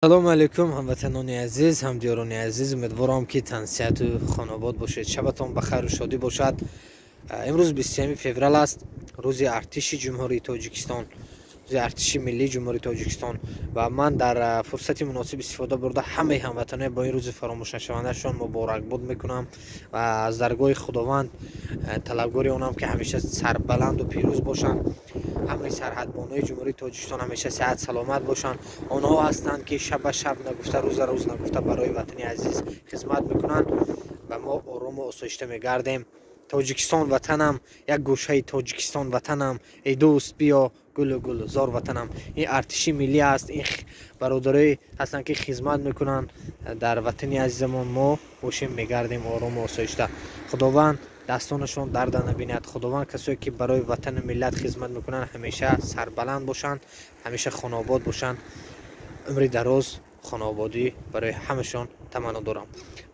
Салому алейкум, ҳамватанони азиз, ҳамдиёрони азиз. Умедворам, ки тансиҳату хонобод бошед, шабатон ба хайру шодӣ бошад. Имрӯз 21 феврал аст, рӯзи артиши Ҷумҳурии Тоҷикистон, рӯзи артиши миллии Ҷумҳурии Тоҷикистон. Ва ман дар фурсати муносиб истифода бурда, ҳамаи ҳамватаное бо ин рӯзи фаромӯшнашавандашон муборакбод мекунам ва аз даргоҳи Худованд талабгори онам, ки ҳамеша сарбаланду пирӯз бошанд. Ҳамаи сарҳадбонои Ҷумҳурии Тоҷикистон ҳамеша сиҳат саломат бошанд. Онҳо ҳастанд, ки шаба шаб нагуфта, рӯза рӯз нагуфта барои ватани азиз хизмат мекунанд ва мо орому осоишта мегардем. Тоҷикистон ватанам, як гӯшаи Тоҷикистон ватанам, эй дӯст, биё, гулу гулзор ватанам. Ин артиши миллӣ аст, ин бародарое ҳастанд, ки хизмат мекунанд дар ватани азизамон. Мо бошем, мегардем орому осоишта. Худованд дастонашон дарда набинад. Худованд касое, ки барои ватану миллат хизмат мекунанд, ҳамеша сарбаланд бошанд, ҳамеша хонаобод бошанд. Умри дароз, хонаободӣ барои ҳамашон таманно дорам.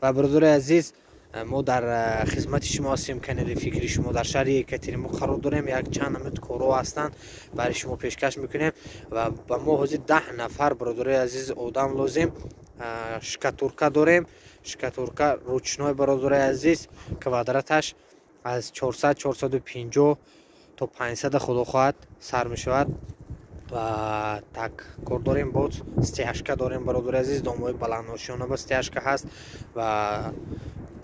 Ва бародарои азиз, мо дар хизмати шумо ҳастем. Канали фикри шумо дар шаҳри Екатеринбург қарор дорем. Як чанд намуд корҳо ҳастанд, барои шумо пешкаш мекунем. Ва ба мо ҳозир 10 нафар, бародарои азиз, одам лозим. Штукатурка дорем, штукатурка ручной, бародарои азиз, квадраташ аз 400, 450 то 500, худо хоҳад, сар мешавад. Ва так кор дорем, боз стяжка дорем, бародари азиз, домҳои баландошёна ба стяжка ҳаст ва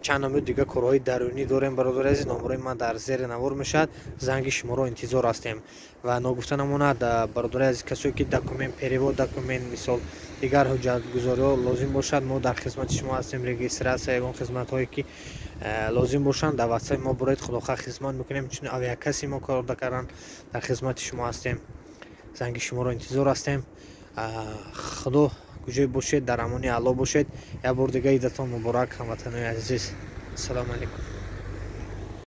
чанд намуд дига корҳои дарунӣ дорем, бародари азиз. Номерои ман дар зери навор мешавад, занги шуморо интизор ҳастем. Ва ногуфта намонад, бародари азиз, касое ки документ, перевод документ, мисол, дигар ҳуҷҷатгузориҳо лозим бошад, мо дар хизмати шумо ҳастем. Регистрация, ягон хизматҳое ки лозим бошанд, дар ватсаи мо буред, худохоҳ, хизмат мекунем. Чун авиакасси мо кор кардан, дар хизмати шумо ҳастем, занги шуморо интизор ҳастем. Худо куҷое бошед, дар амони Аллоҳ бошед. Як бор дига идатон муборак, ҳамватанои азиз. Ассалому алайкум.